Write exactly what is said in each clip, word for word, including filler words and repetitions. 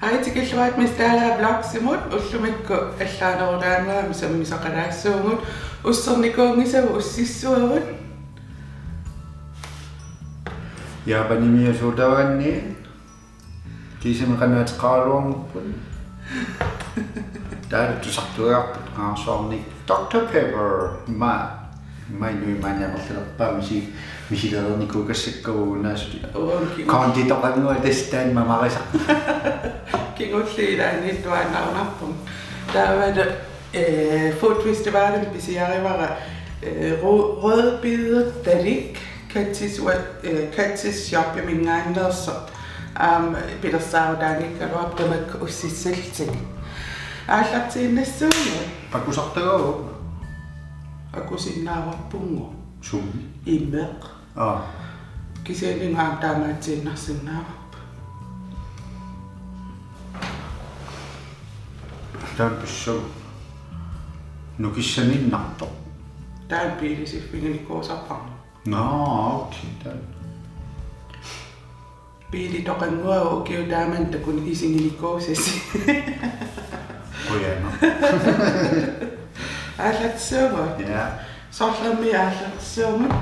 Ai, tikilluarit Miss Dalager Vlogsimut. Ullumikkut allaanerulaannguamik sammisaqalaassuugut. Ussernikuunngisavut ussissuavut. Japanimiut sodavandit. Kiisami qanoq ateqaraluarnerput. Taava tusartuagarput qaarsuarnik Doktor Pepper. Ima, ima inuit maani amerlalerpaat misi-, misilernikuugassakkagut unaasut. Uanga kingu-, Kondi toqannguaq tassa taanna mamarisaq. Kingulliit ilaanniittuaannarunarpunga. Taava, eh, Food Festivalimi pisiarivara, eh, ru-, rødbededalik Kattis wa-, eh, Kattis shoppiminngaanneersoq. Aamma pilersaarutaanngikkaluarpoq tamakku ussissallutigit. Aallartiinnassuugut. Pakusartagaagut. Akusinnaavarpunga. Sumi? Imeq. Aa. Kisianni aamma taamaatsiinnarsinnaavarput. Taanna pissagu. Nukissaniinnartoq. Taanna biilisiffiginikuusarparput. Nå, okay, taanna. Biili toqannguaq ukiut taamani takuneq isiginikuusasi. Qujanaq. Aallartissuugut. Ja. Soorlumi aallartissuugut.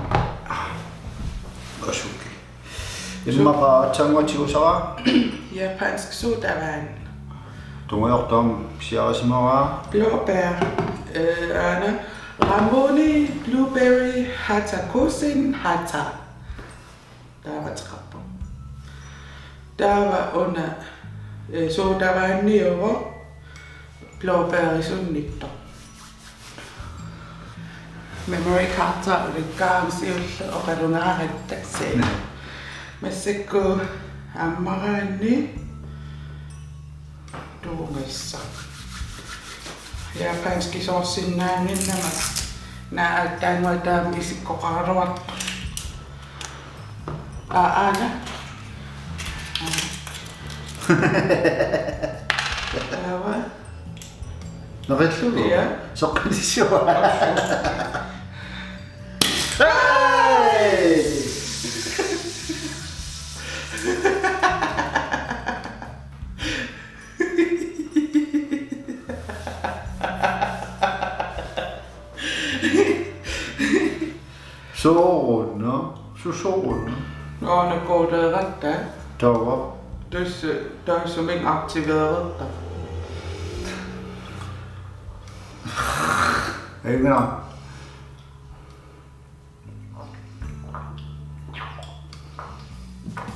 Osuki. Immaqa aatsaannguaq tigusara. Japansk sodavand. Tungujortoq aamma pisiarisimavara. Blåbær. Eh, aana. Ramune Blueberry Hatakusen Hata. Taava ateqarpoq. Taava una, eh, sodavandiuvoq blåbærisunnittoq. Memory cardit ulikkaarami siulleq oqalugaaratta se. Massakkut ammaraanni tuugassa. Japanski soorsinnaannginnama naak aatsaannguaq taama isikkoqaraluartoq. Aa, aana. Taava. Nerillugu? Ja. Soqqalissua. Hey! Sooruna, su sooruna. Nå, nu går det ret da. Taava. Tassa, tassa min aktivererta. Ei minä.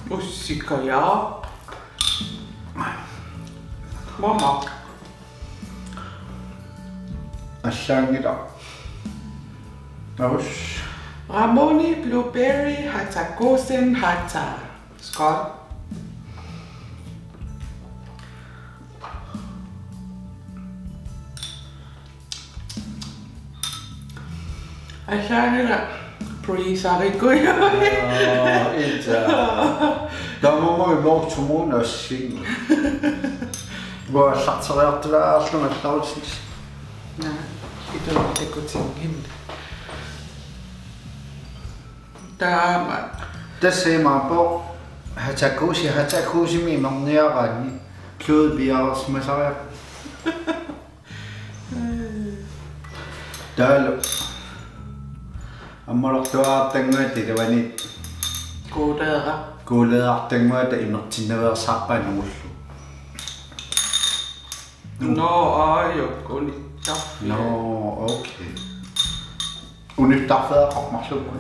Ussikaja. Mama. Allaanngilaq. Aus. Ramune Blueberry Hatakusen Hata. Skål. Allaanngilaq freezerikku. Aa, itsa. Taamaammat imortumuna assinga. Uanga aallarteriartulaarlunga allarutit. Naa, ituutikutinnginna. Taama. Tassa imaappoq Hatakusi, Hatakusimi imerniaraanni. Kluud piareersimasariaq. Taavalu. Ammalortuaartannguata iluani. Kuuleera. Kuuleerartannguata imertinnaveersaarpaa nungullu. Nå, aajuku unittarfia. Nå, okay. Unittarfiaqarmarlugu.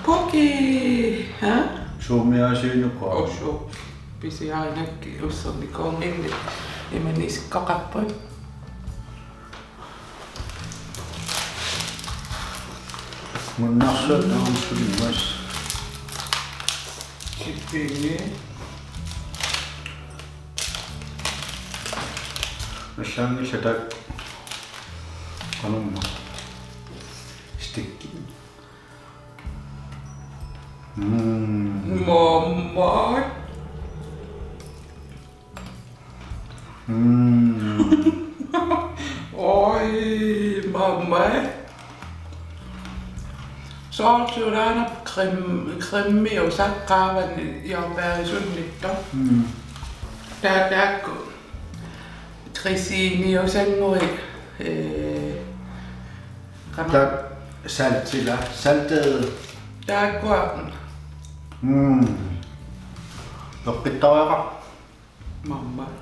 Puki, ha? Suumiaasiinuku. Usu. Pisiarinakkit ussernikuunnginni. Imannak isikkoqarput. Munnarsua taamsulmas. Kipingi. Massaanngillat taakku. Qanormaa. Stikki. Mm. Mamma. Mm. Oj, mamma. Soorlu ulaana Creme-, cremiusaqqaavani jordbærisunnittoq. Mm. Taava taakku grisiniusannguit, ee, qama-, taakku saltila, saltet. Taakkua. Mm. Peqqittariaqarpoq. Maammat.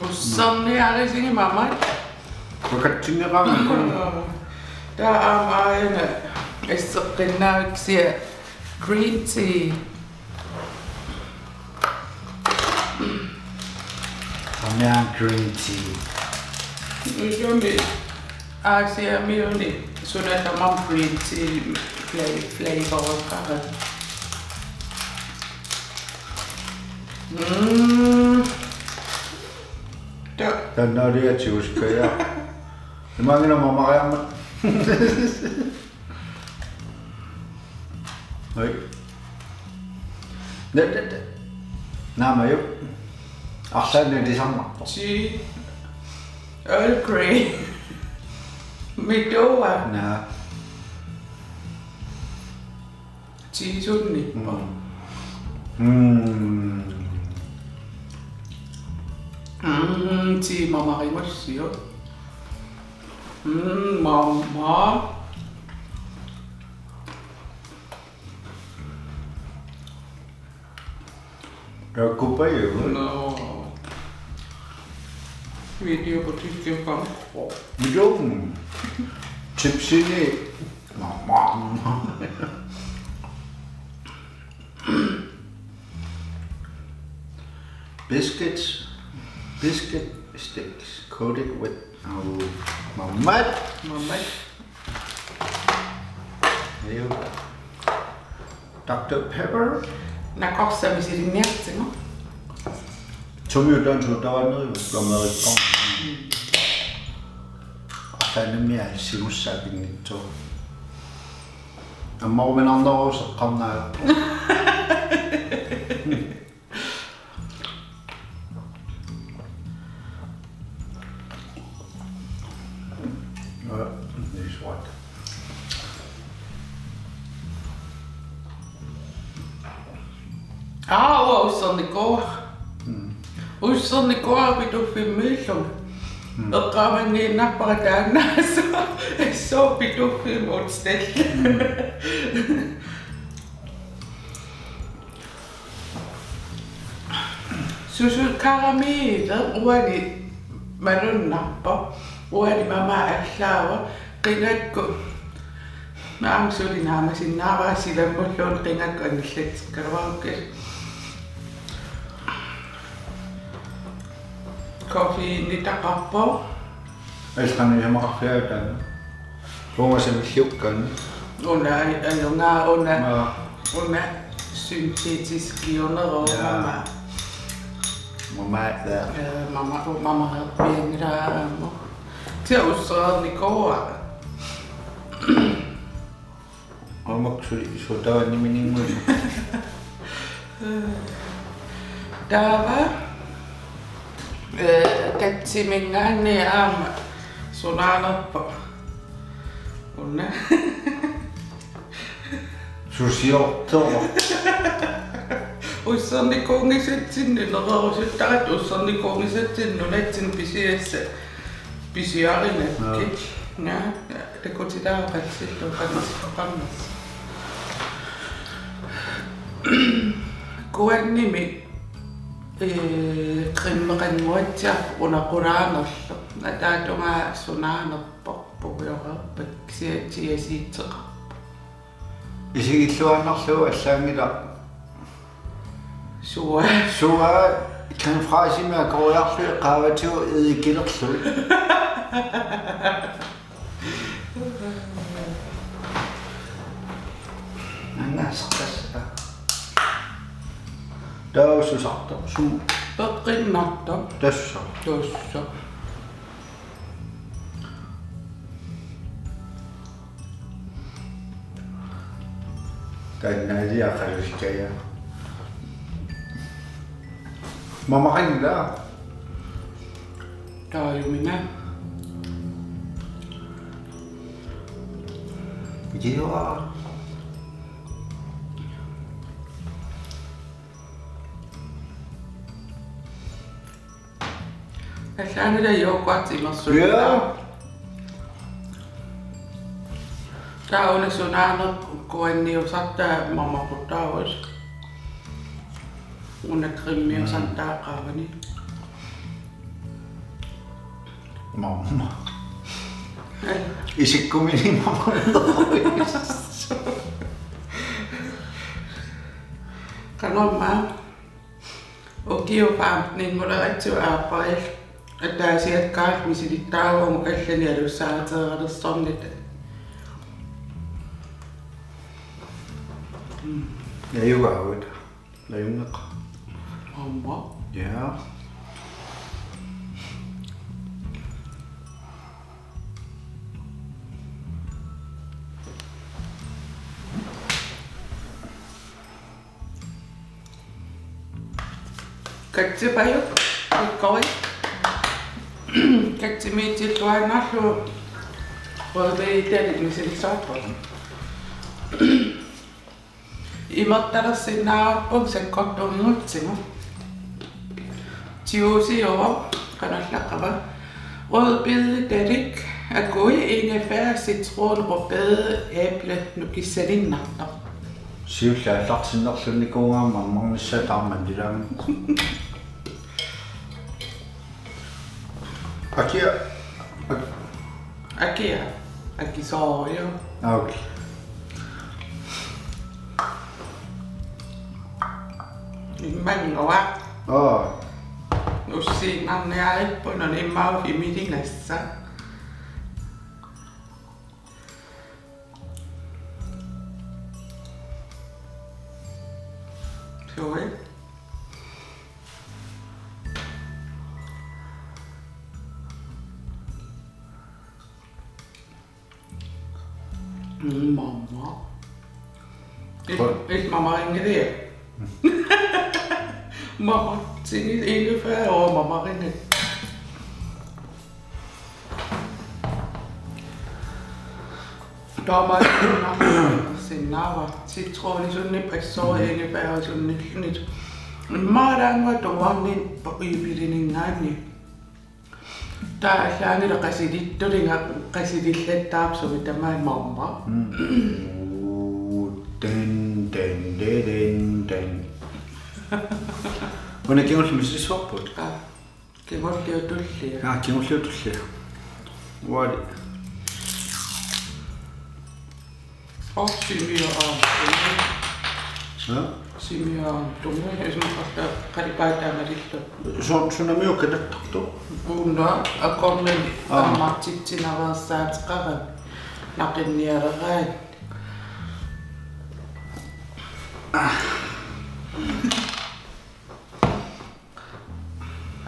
Usserniarisigit maammat. Pakatsinneqarnikuuvoq. Taava aamma aajuna asseqqinnaavik kisianni green tea. Aamma green tea. Isumi Aasiamiuni suna tamarmi green tea fla-, flavor-eqarat. Mm. Ta- Taannaaliatigut kaja. Imaanngilaq mamariarmat. Oi. Nä, nä, nä. Naamajup. Arlaannik ilisarnarpoq. Tea. Earl Grey. Mituaa. Naa. Teasunnippoq. Mm. Mm. Mm, tea mamarimassiuk. Mm, maammat. Takupajugut. No. Video på tysk, jeg kom. Jung. Chipsini. Maammat. Biscuits. Biscuit sticks coated with, oh, maammat. Maammat. Ajo. Doctor Pepper. Nakorsami silinniartigu. Sumiutan suutavaneri blommerikko. Asanimia sigussaapinnittu. Ammaruminarneruseqqarnaa. Ja, det er sort. Aa, uanga ussernikuuara. Mm. Ussernikuuara Pituffimmiillunga. Mm. Eqqaamanngiinnarpara taanna. Suu Pituffimmi utstel. Mm. Susu karamele uani malunnarpoq. Uani mama allaava qingakku. Aamma suli naamasinnaavara silammulluunniit qingakku anillatsikkaluarukkit. Koffeinitaqarpoq. Aisqani jamaqarfiaatan. Tungasamilliukkaan. Una, ajunga, una, maa, una syntetiskiuneruugama. Ja. Mama, ja. Eh, mama, mama, pianira, mo. Tia ussernikua. Aamma suli suutavanniminninnguit. Taava, eh, tatsiminngaanniit aamma sunaanerpoq. Una. Susiortoq. Ussernikuunngisatsinnut, nererusuttaratta ussernikuunngisatsinnut nunatsinni pisiassat. Pisiarinakkit. Naa. Naa, takutilaarpassillu qannas-, qannas. Kuannimi, ee, qimmeqannguatsiarpoq una qulaanerlu. Ataatungaa sunaanerpoq, puioreerpat, kisianni chia seedeqarpoq. Isigilluaannarlugu allaanngilaq. Sua. Sua, crème fraîchemik akueriarlugit qaavatigut eddikelerlugit. Angaasartassa. Taava susartoq sum. Peqqinnartoq. Tassa. Tassa. Taannaaliaqaluskaja. Mamaqanngilaq. Taajumina. Kiva. Allaanngilaq yoghurt imersuinnaavoq. Ja. Taava una sunaanerpoq kuanniusartaa mamaqutaavoq. Una cremiusartaa qaavani. Mamma. Ai. Isikkumini mamma. Qanormaa. Ukioq femten-innguleratsigu aappariit ataasiakkaat misilittaavugut allanik alussaateeralersornit. Najugaavut. Najunngeqaaq. Aamma. Ja. Katsipajuk, ikkori. Katsimiitsilluinnarlugu rødbeditalik misilisaarpoq. Imertalersinnaavarput sakkortunngutsigu. Juiciuvoq, qanoq allaqqava. Rødbeditalik, agurk, ingefær, citron, rødbede, æble, nukissaninnartoq. Siulleq aallartinnerlunnikuugatta ammarnissaa taarmat ilaammat. Akia. Ak-, Akia. Akisoorujuk. Ah, okay. Immanngua. Aa. Ussiinnarniarippunga immaqa imiligassaq. Sui. Mm, mamma. Is-, Qo- is mamarinngiliuk? Mama, sini ingefær og mamarinngit. Taamaattunnarsinnaava citronisunnit passorit ingefærisunnilluunniit. Immaalaannguaq tuarnin iipilininngaanni. Taava allaanngilaq qasilittulinga qasilillattaarput sumi tamaat mamma. Mm. Uu, den, den, den, den, den. Una kingulliup misissorput? Aa. Kingulliutullia. Aa, kingulliutullia. Uali. Oh, simia aamma. Ja? Simia aamma. Tunga, isumaqarta qalipaataa malillugu. Su-, sunamiuk kanattartoq? Una, akornanni. Aa. Ammartitsinaveersaateqarami. Naqinnialeraanni.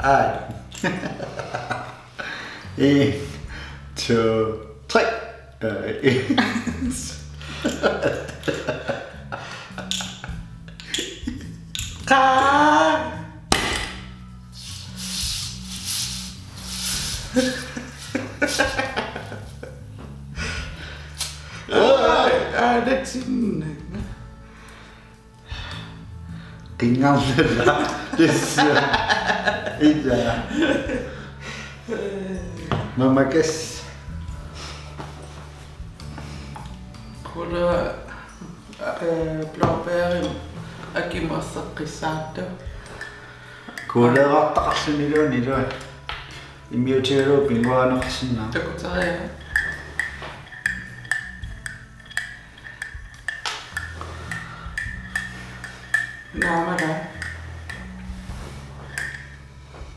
Ej. En, to, tre. Øh, en. Ej, ej, det er sådan. Qingarnala. Tassa. Ila. Mamakas. Kuula, øh, blåbærin akimuusseqqissaartoq. Kuuleerartaqarluni iluani ilua. Immiutigalugu pinnguaaneqarsinnaavoq. Takutereerpara. Naamala.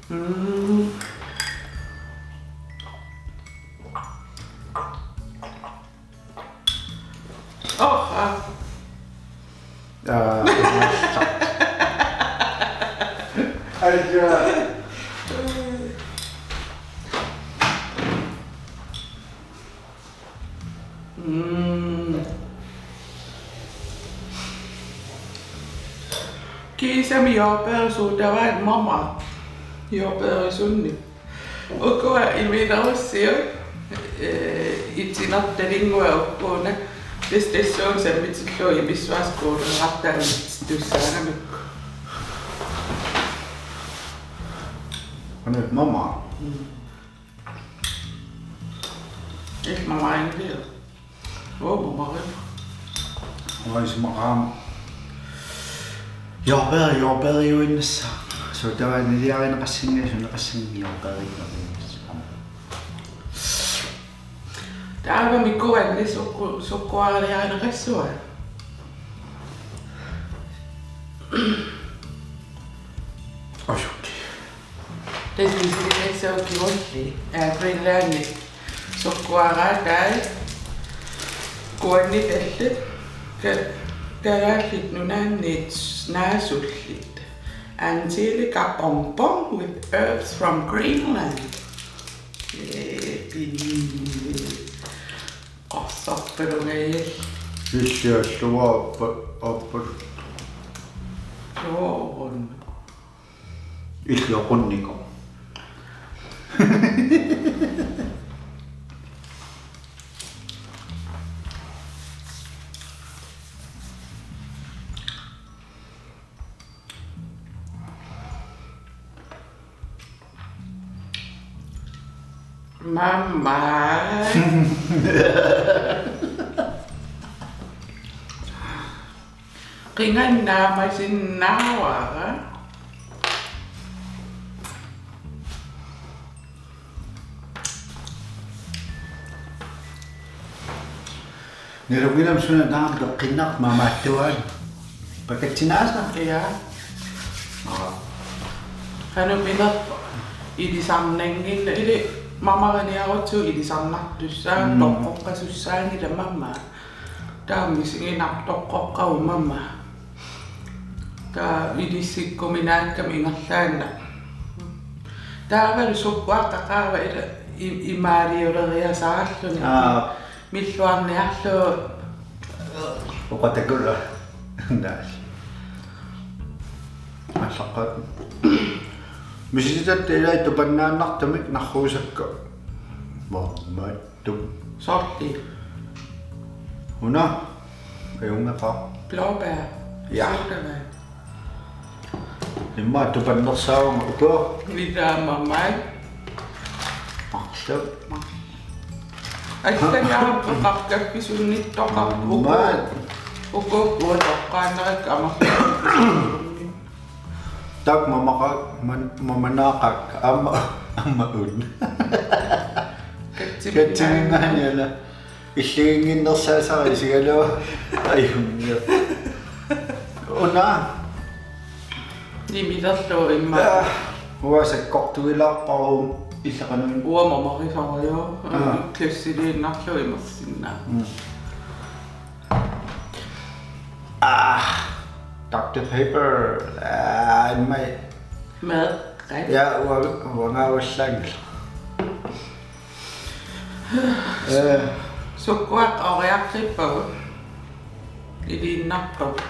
Mm. Oh, ah. Aa, aja. Mm. Kiisami jordbærsuutavaat mama. Jordbærisunnit. Ukua iminerussiuk, øh, itinertalinnguaq ukkuuna. Tassa tassuuna sammitillugu imissuaq kuuleqartaanngittussaangamikku. Ane mama. Ilmamainvia. Oo, mamarin. Oi, isumaqarama. Jordbær, jordbæriuinnassaaq. Sodavandiliarineqassanngilaq, suneqassanngilaq jordbæriuinnassaaq. Taava mikuanni sukku-, sukkuaraliarineqassua. Osuki. Tassa misigisassaaq kingulleq, aa, Greenlandi. Sukkuaraatai. Kuanni tallit. Ka-, Kalaallit Nunaanniit naasullit. Angelica Bonbon with herbs from Greenland. Ee, pinni. Qorsarpalungajaat. Issiassuaappa-, appa-. Joo, on. Illoqunniko. Mama. Qingannaamasinnaavara. Nilugilam suna taama peqqinnaq mamaattuaan. Pakatsinaasa? Ja. Aa. Qanoq pinerpoq ilisarnanngin-, ili mamariniarutsigit ilisarnartussaammat. Mm. Toqqoqqasussaanngilaq mama. Taava misiginartoq toqqoqqavut mama. Taava ilissikkuminaakkami ingerlaannaq. Taavalu sukkuaqqaqaava ila i-, imaaliuleriasaarluni. Aa. Milluarniarlugu. Oqatakula. Naas. Allaqqat. Misisitatta ilai tupannaannartumik narruusakka. Mammat. Tup. Sorti. Una. Ajunngilaq. Blåbær. Ja. Sodavand. Immaqa tupannersaavunga uku. Midaamamai. Marluk. Allangaarpoq qaqqappisunnittoqarpoq. Mammat. Uku, uku uatoqqaannarakku amerlasuunni. Tak mamaqaaq, man-, mamanaaqaaq, aamma, aamma un. Katsiminngaanniit. Katsiminngaanniit, ala. Illuginnginnersaasara isigalugu. Ajunngilaq. Una. Nimilerlugu immaqa. Aa, uanga sakkortuilaarpara illaqanuin. Uanga mamarisara, jo. Aa. Klassiliinnarlugu imersinnaa. Mm. Ah, Doktor Pepper. Ah, immaqa. Mad. Ja, ua-, uangaavallaanngilaq. Eh. Sukkuaqqat oriartippagut. Iliinnarpagut.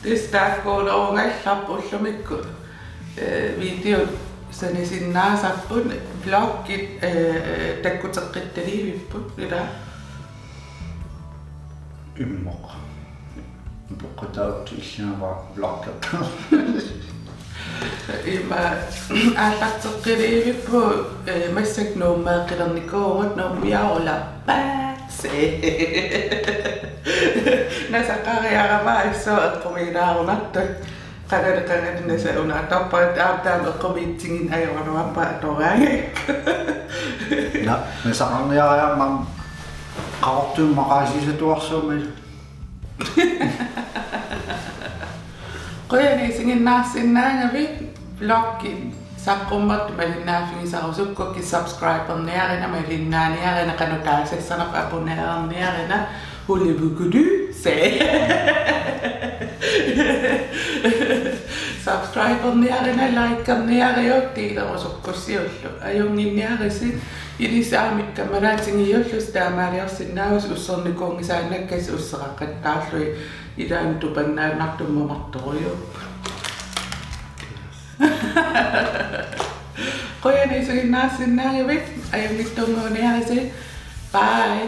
Tassa taakkuulerungallarput ullumikkut. Eh, video sanasinnaasarput, vloggit, eh, eh, takkuteqqittaliivipput, ila. Immaqa. Peqqutaavoq illimavara vloggertarpoq. Ima aallarteqqiliivipput, eh, massakkut Nuummeeqqilernikuuvugut, Nuummiorulaarpaat. Nasaqariarama assut eqqumiilaarunartut. Qangali, qangali nasa una atorpara, aap, taama eqqumiitsigin ajoraluarpara atoraangakku. Na, nasaqarniariarama Qaqortumi maqaasiisatuarsuummat. Qujanaq isiginnaarsinnaagavit, vloggi saqqummertut malinnaaffigisarusukkukkit, subscriberniarina, malinnaaniarina, qanoq taasassanerput abonnererniarina, hullibuguduu, se. Subscriberniarina, likerniariuk, delerusukkussiullu. Ajunnginniarisi, ilissi aamma kammalaatigiullusi taamaaliorsinnaavusi, ussornikuunngisaannakkasi usseqaqattaarlugit, ilaanni tupannaannartumik mamartorujuupput. Qujanaq isiginnaarsinnaagavit, ajunngitsunnguuniarisi. Bye.